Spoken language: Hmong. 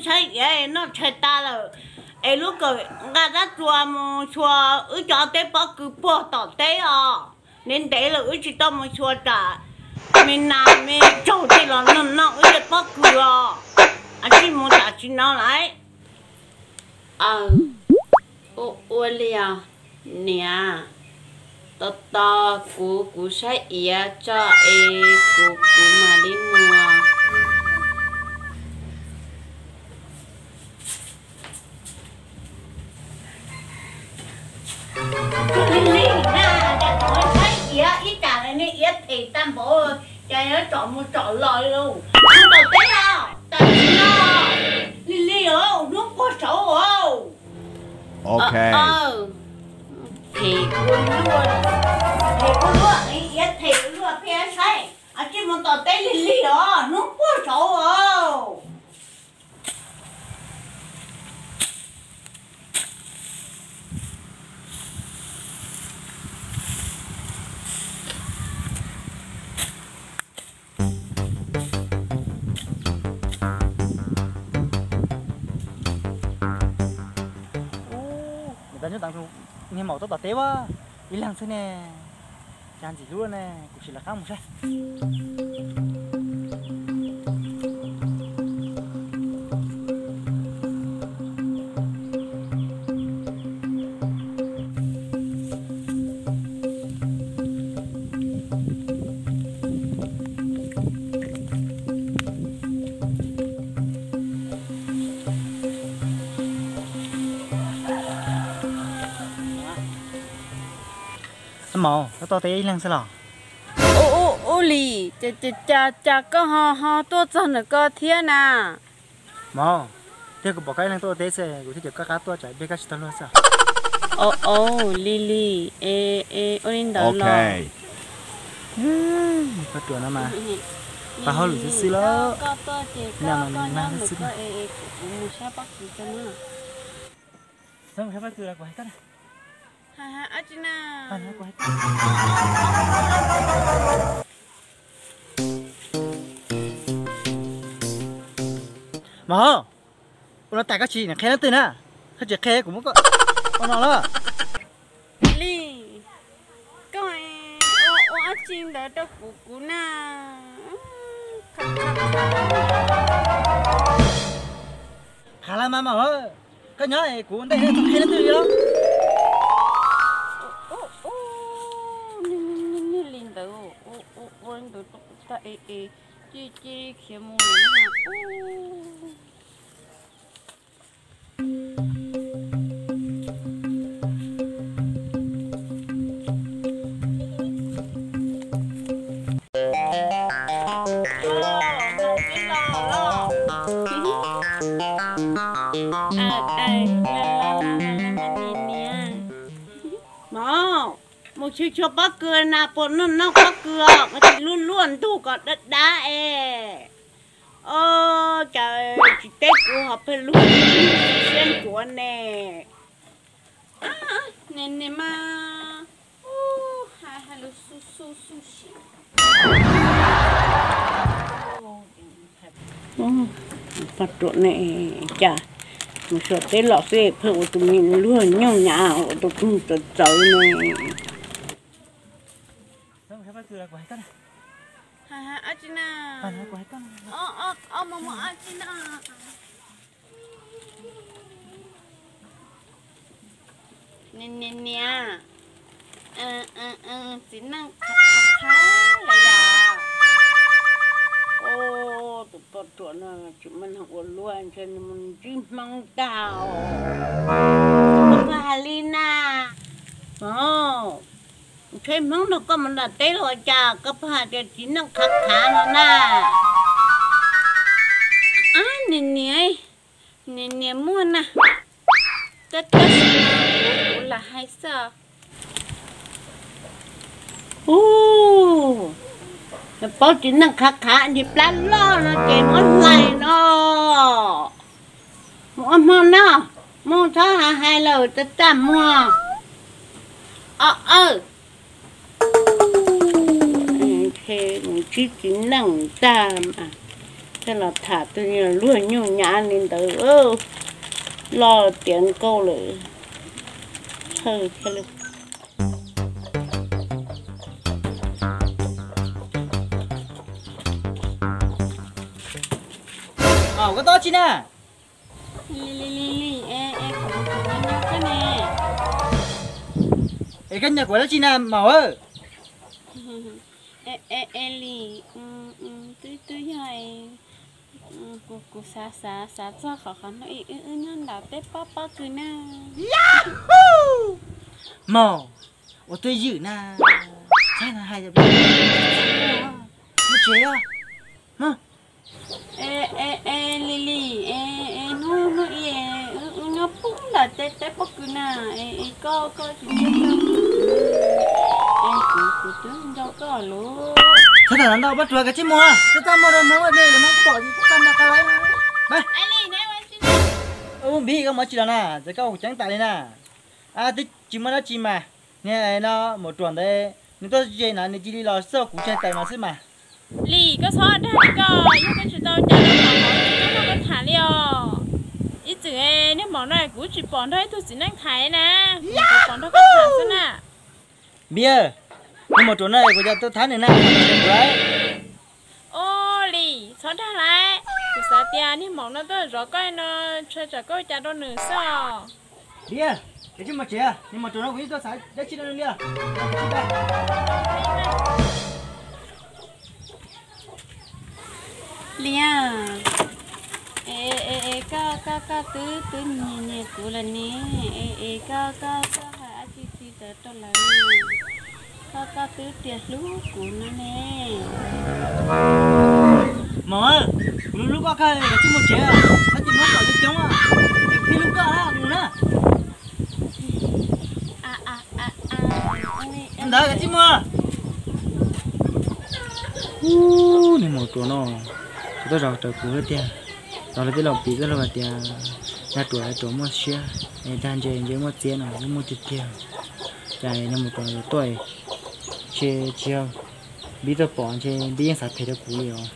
tshaib iav noj tshaib tas lawm, es lub kawm nqa rab tsuas mus xyuas wb cov teb pob kws puag tom teb os. Ntev ntev lawm wb tsis tau mus xyuas tsam me nas me tsaug tej los noj noj wb tej pob kws os. Aws, tsij mus tam sim no lawm. Aws, ua li os niam, tos tos kuv, kuv saib iav tso es kuv, kuv mam li mus. Lig lig na, cas thaum saib iav ib tsam ne iav phem tag npaum, cas yuav tsom mus tsom los li lauj. Mus tom teb os, tam sim no. Lig lig os, hnub puag saud os. Phem ua luaj, phem ua luaj, iav phem ua luaj peb saib. Tsij mus tom teb lig lig os, hnub puag saud os. Ub, niam tais nyob ntawd, niag maum tuaj tom teb ua ib leeg xwb ne. Cas ntxim hlub ne, kuv sim lawv qab mus saib. Maum, koj tuaj teb ib leeg xwb los? Ub, ub, ub li, cas, cas, cas koj ho, ho tuaj txog ntawm ko thiab na? Maum, thiab kuv pom koj ib leeg tuaj ua teb xwb, kuv thiaj caum koj qab tuaj tsam pliag koj tsis tau luag xwb. Ov, ov, Lis Lis, es, es ua li ntawd los? Pab ruam no mas, pab hauj lwm xwb xwb los. Koj tuaj ces koj, koj nyob ntawm ko es kuv mus saib pob kws tso na. Maum, ua no tas koj tsis niam qhia leej twg na, koj tsis qhia kuv muab koj ua no lawm. Lis, koj ua dab tsi ntawd rau kuv, kuv na. Qhav lawm mas maum, koj nyob kuv ntej tsis qhia leej twg li os. Niag li ntawd ua li ntawd rau kuv tag es, es cia li khiav mus lawm na. Maum, mus tshwj tshua pob kws na, puas noj noj pob kws os, koj tsis luaj luaj ntug kom dab dab es. Os, cas tsis teb kuv ho pheej luag siab ncuav ne. Niam, niam mas, hais hais lus xu xu xu siab. Pab ruam ne, cas mus xyuas teb los xwb pheej ua tus me luag nyooj nyav ua tus kug txawv txawv ne. Niam, niam, niam, txiv neej qhav qhav lawm yom. Tus poj ruam no tsis muaj neeg ua luaj ntshe nws mus ntsib Hmoob ntag. Koj puas hais li na? Ntshe Hmoob nrog koj mus nram teb los ua cas koj puas hais tias txiv neej qhav qhav no na? Ab, niam, niam, niam, niam muaj na. Tab tab sis kuv, kuv lam hais xwb. Ub, paub txiv neej qhav qhav ntshe plab loj no ces muab hlais no. Mus ua hmo noj, mus txhob hais hais lawm, txaj txaj muag. Os, aw, ntshe mus ntsib txiv neej tag mas Tej no tham tus luag nyuj nyav li ntawd, loj tiav nkauj lawm. Thawj thiab li. Koj tau tsi na? Es koj nyiam kuv dab tsi na maum? Li, twb twb yog kuv xav xav xav txog qhov qhov no wb nyob nram tej pob pob kws na. Maum, ua twj ywm na. Txhob hais, mus tsev os. Li li, hnub hnub i wb nyob pub nram tej pob kws na, es koj koj tsis ntsia kuv, es kuv kuv twb nco koj lawm. Txhob tham ntau, Paj Ruam, kav tsij mus, txhob txaj muag rau hnub ua dej los mas pom txaj muag qab laib. Npij, koj mus tsis los na, ces koj ua ceeb tas li na. Twb tsis muaj dab tsi mas, niag no maum ruam ntawd nws tuaj ze na nws cia li los txog kuv tsev tais no xwb mas. Lis, koj txhob dag li ko, yog koj tsis tau cas los tsis muaj koj tham li os. Ib txwm niag maum no kuv tsis pom nrog ib tug txiv neej tham na, kuv pom nrog koj tham xwb na. Npij, niag maum ruam no kuv cov tub thab nws na. Ua li, txhob dag lawm, kuv xav tias niag maum no tuaj zov koj no, ntshe tsam koj ua cas rau nws xwb os. Npij, koj tsis mus tsev, niag maum ruam no kuv yeej tau xav dab tsi rau nws li os. Liam, es koj koj koj twb twb nyiam nyiam kuv lawm ne, es es koj koj koj hais dab tsi tsis tawv rau lawv, koj koj twb tias hlub kuv no ne. Maum, kuv hlub hlub koj kawg, koj tsis mus tsev, koj tsis muab kom coob coob, es kuv hlub koj mus na. Ntawd koj tsis mus. Ub, niag maum ruam no, kuv tuaj zov raws kuv thiab tiag. Zov lawv tej laus piv txoj lus hais tias, yog ruam ruam muaj siab, es dag ntse ntse muaj txiab no, yeej muaj tiag tiag. Cas niag maum ruam tuaj, ntshe tsis yog Npib tuaj pom ntshe Npib yeej xav phem rau kuv li os.